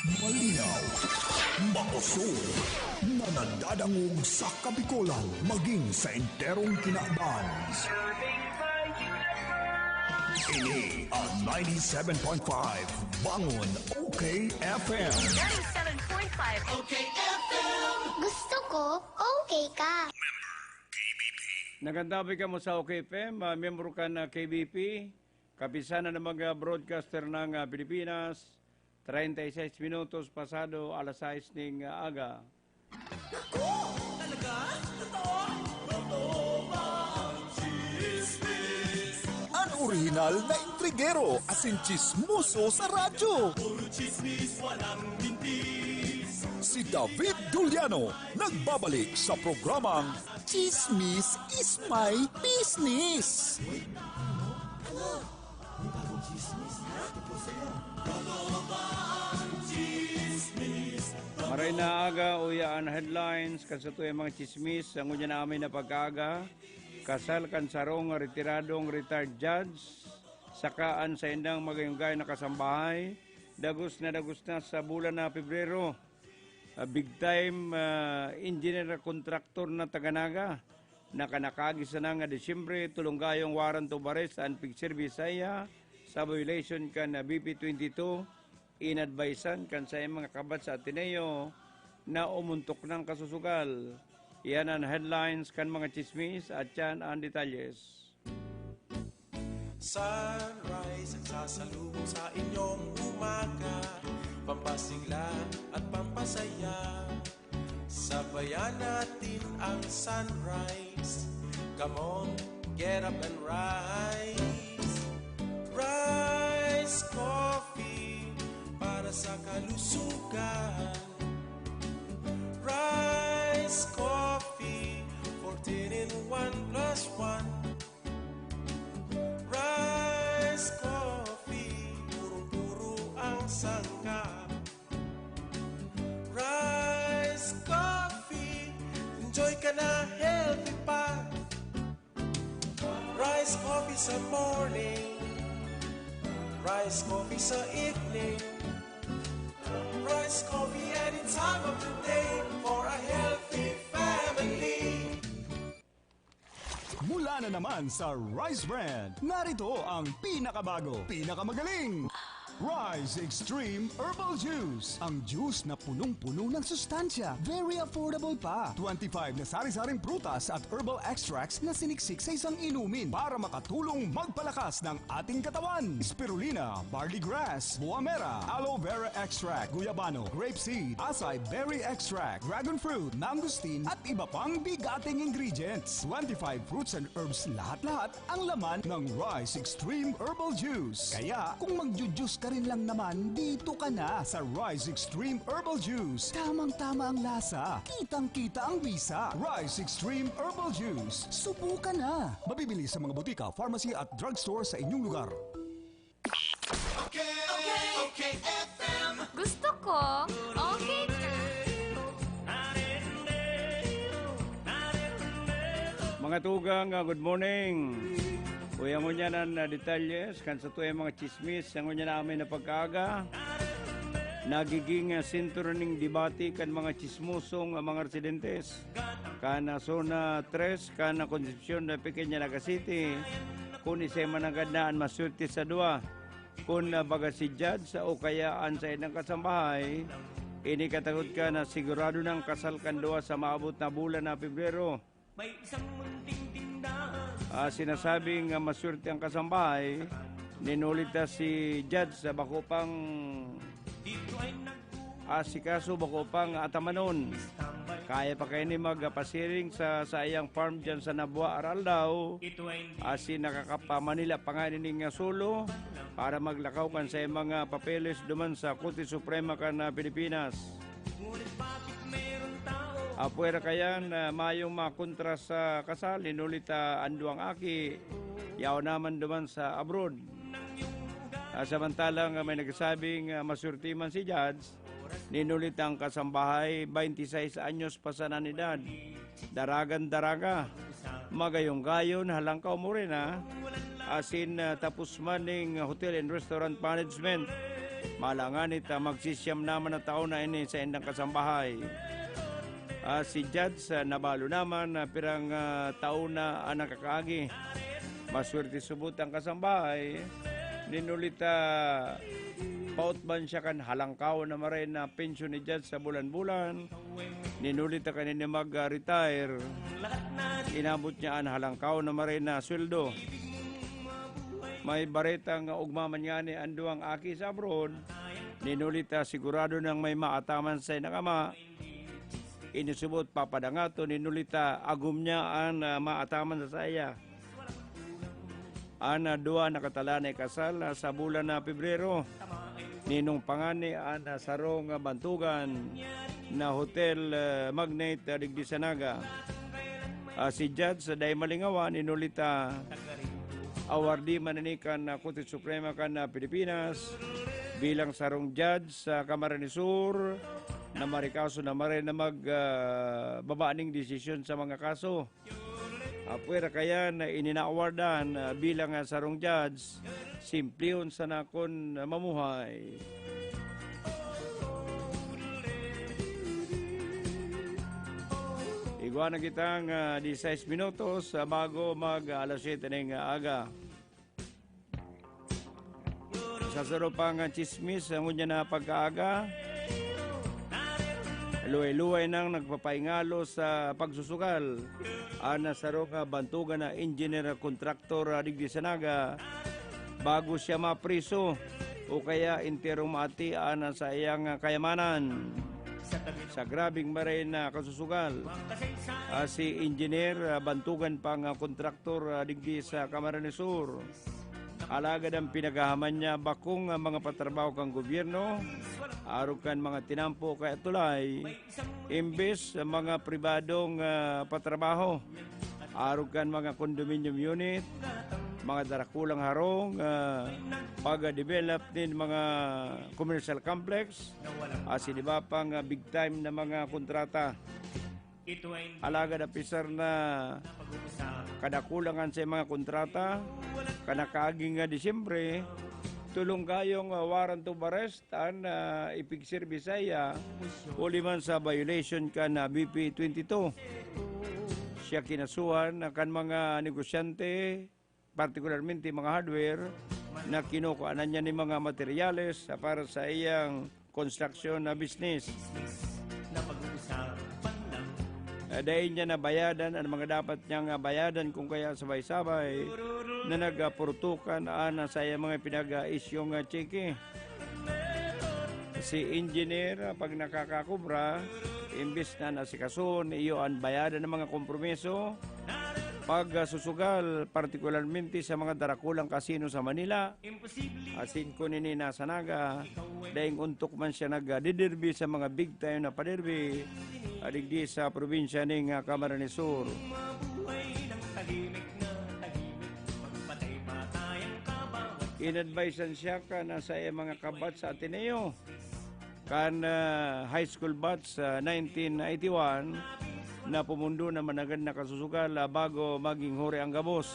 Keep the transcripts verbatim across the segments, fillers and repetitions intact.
Malinaw, makusog, na nadadangog sa Kabikolan maging sa enterong kinaban. Ini ang ninety-seven point five Bangon O K F M. Ninety-seven point five O K F M. Gusto ko, okay ka. Nagandabay kamo sa O K F M, ah, miyembro kan ah, K B P, Kapisanan ng mga Broadcaster ng ah, Pilipinas, treinta y seis minutos pasado alas sais ning ah, aga. An orihinal na intrigero asin chismoso sa radyo. Si David Duliano nagbabalik sa programang Chismis is my business. Maray na aga, uya an headlines kan satuyang mga chismis. Ang ngunyan na amay na pagkaaga, kasal kan sarong retiradong retired judge saka an saindang magayong-gayon na kasambahay, dagos na dagos na sa bulan na Pebrero. Ah, big time ah, engineer na kontraktor na taga Naga, nakanakagi sana nga Disyembre, tulong gayong warrant of arrest an pigserbi saiya sa violation kan ah, B P twenty-two, inadvisan kan saiyang mga kabat sa Ateneo na umuntok nang kasusugal. Iyan an headlines kan mga chismis at yan an detalyes. Sunrise ang sasalubong sa inyong umaga, pampasigla at pampasaya. Sabayan natin ang sunrise. Come on, get up and rise. Rise Coffee para sa kalusugan. Rise Coffee, fourteen in one plus one. Rice Coffee, purong-puro ang sangkap. Rice Coffee, enjoy ka na, healthy pa. Rice Coffee sa morning, Rice Coffee sa evening, Rice Coffee any time of the day for a healthy family. Mula na naman sa Rice Brand, narito ang pinakabago, pinakamagaling Rice Extreme Herbal Juice. Ang juice na punong-puno ng sustansya, very affordable pa. Twenty-five na sari-saring prutas at herbal extracts na siniksik sa isang inumin para makatulong magpalakas ng ating katawan. Spirulina, barley grass, buamera, aloe vera extract, guyabano, grape seed, acai berry extract, dragon fruit, mangosteen at iba pang bigating ingredients. Twenty-five fruits and herbs lahat-lahat ang laman ng Rice Extreme Herbal Juice. Kaya kung magju-juice ka rin lang naman, dito ka na sa Rice Extreme Herbal Juice. Tamang-tama ang lasa, kitang-kita ang bisa. Rice Extreme Herbal Juice. Subukan na! Mabibili sa mga butika, pharmacy at drugstore sa inyong lugar. Okay, okay, F M. Gusto ko, okay ka. Mga tugang, ah, good morning. Uy, ang ngunyan na detalyes kan satuyang mga chismis, ang ngunyan na amay na pagkaaga. Nagiging ah, sentro ning debate kan mga chismosong ah, mga residentes kan ah, Zona tres, kan ah, Concepcion de Pequeña, Naga City, kun isay man nanggad na an maswerte sa duwa. Kun ah, baga si Judge o kaya an saindang kasambahay, ini katagod ka na sigurado nang kasal kan duwa sa maabot na bulan na Pebrero. May isang munting tindahan. Ah, sinasabing ah, maswerte ang kasambahay. Ninuli ta si Judge sa bako pang Dito ay nag- asikaso, bako pang atamanon. Kaya pa kaini magpasiring sa saiyang farm diyan sa Nabua Araldaw. Ito ay hindi Asin nakakapamanila pa nga ning solo para maglakaw kan sa mga papeles duman sa Korte Suprema kan ah, Pilipinas. Ngunit bakit meron tao Apwera kayan na mayong makontra sa kasal, hinuli ta an duwang aki, yaon naman duman sa abroad. Ah, samantalang ah, may nagsabing ah, maswerte man si Judge, ninuli ta ang kasambahay, twenty-six anyos pa sana an edad. Daragan-daraga, magayong-gayon, halangkaw morena, asin ah, tapos man ning Hotel and Restaurant Management. Alangan ita, magsisiyam naman na taon na ini sa indang kasambahay. Ah, si Judge, ah, nabalo naman na pirang, ah, taon na ang nakakaagi. Maswerte subot ang kasambahay. Ninulita, pautban siya kan halangkaw na maray na pensyon ni Judge sa bulan-bulan. Ninulita kanini mag-retire. Inabot niya an halangkaw na maray na sweldo. May baretang ugma man ngani an duwang aki sa abroad. Ninulita sigurado nang may maataman sa inang ama. Inisubot papadangaton, ninulita agom niya an, ah, maataman sa saya. An, ah, duwa nakatalaan na ikasal, ah, sa bulan na Pebrero. Ninong pangani an, ah, sarong, ah, bantogan na hotel, ah, magnate, ah, digdi sa Naga. Ah, si Judge, ah, dai malingawan, inulita awardee man ini kan, ah, Korte Suprema kan, ah, Pilipinas bilang sarong judge sa Camarines Sur na marikaso na maray na mag, ah, baba ning desisyon sa mga kaso. Apwera kaya na ininawardan, ah, bilang, ah, sarong judge, simplihon sana kun, ah, mamuhay. Igwa na kitang, ah, disisais minutos, ah, bago mag, ah, alas siyete ning, ah, aga. Sa saro pang, ah, chismis, ah, ngunyan na pagkaaga, luway-luway nang nagpapaingalo sa pagsusugal an sarong, ah, bantogan na engineer contractor, ah, digdi sa Naga, bago siya mapriso o kaya enterong maati an saiyang, ah, kayamanan. Sa grabing maray na kasusugal, ah, si engineer, ah, bantogan pang, ah, kontraktor, ah, digdi sa Camarines Sur. Alagad an pinaghahaman niya bakong, ah, mga patrabaho kan gobyerno, arog kan mga tinampo kaya tulay, imbes sa mga pribadong, ah, patrabaho, arog kan mga condominium unit, mga darakulang harong, ah, pag-develop nin mga commercial complex, asin iba pang, ah, big time na mga kontrata. Alagad apisar na kadakulangan sa mga kontrata, kan nakaaging, ah, Disyembre, tolong gayong, ah, warrant of arrest an, ah, ipigserbi saiya, huli man sa violation kan, ah, B P twenty-two. Siya kinasuhan na kan mga negosyante, partikularmente mga hardware, na kinukuhanan niya nin mga materyales, ah, para sa iyang konstruksyon na business. Ah, dai niya nabayadan an mga dapat niyang, ah, bayadan, kung kaya sabay-sabay na nagapurtukan an, ah, sa iyang mga pinag-isyong, ah, tseke. Si engineer, ah, pag nakakakobra, imbis na nasikasuhon, iyo an bayadan ng mga kompromiso, pag, ah, susugal, partikularmente sa mga darakulang kasino sa Manila, asin kun ini nasa Naga, daing ontok man siya nagdidirbi sa mga big time na paderbi, ah, digdi sa probinsya ning, ah, Camarines Sur. Inadvisean siya kan sa iyang mga kabatch sa Ateneo, kan, ah, high school batch sa nineteen eighty-one, na pumundo na managad na kasusugal, ah, bago maging huri ang gabos.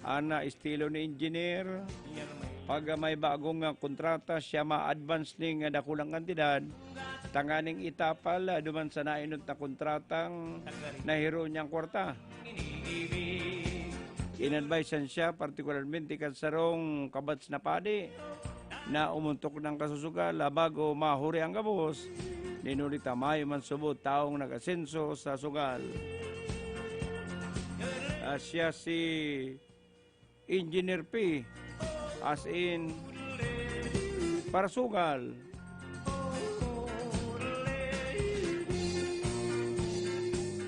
An, ah, estilo ni engineer, pag, ah, may bagong, ah, kontrata, siya ma-advance ning, ah, dakulang kantidad, tanganing itapal, ah, duman sa nainot na kontratang nahiro niyang kwarta. Inadvisean siya, partikularmente kan sarong kabatch na padi, na umuntok ng kasusugal, ah, bago mahuri ang gabos, ninulita mayo man subot taong nag-asenso sa sugal. Ah, siya si Engineer P, as in, parasugal.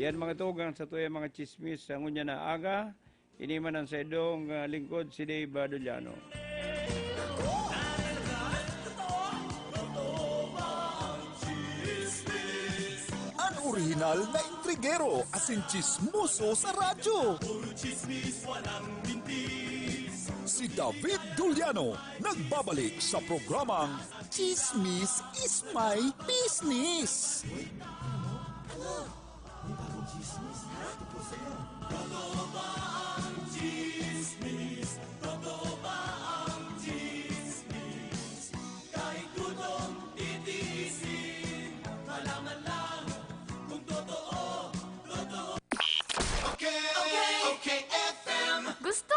Yan, mga tugang, sa tuya mga chismis sa ngunyan na aga. Ini man ang saidong, ah, lingkod, si Dave, ah, Doliano. An orihinal na intrigero asin chismoso sa radyo. Puro chismis, walang mintis. Si David Doliano nagbabalik sa programang Chismis is my business. Ano? May bagong chismis? Ha? Totoo ba ang chismis? Totoo ba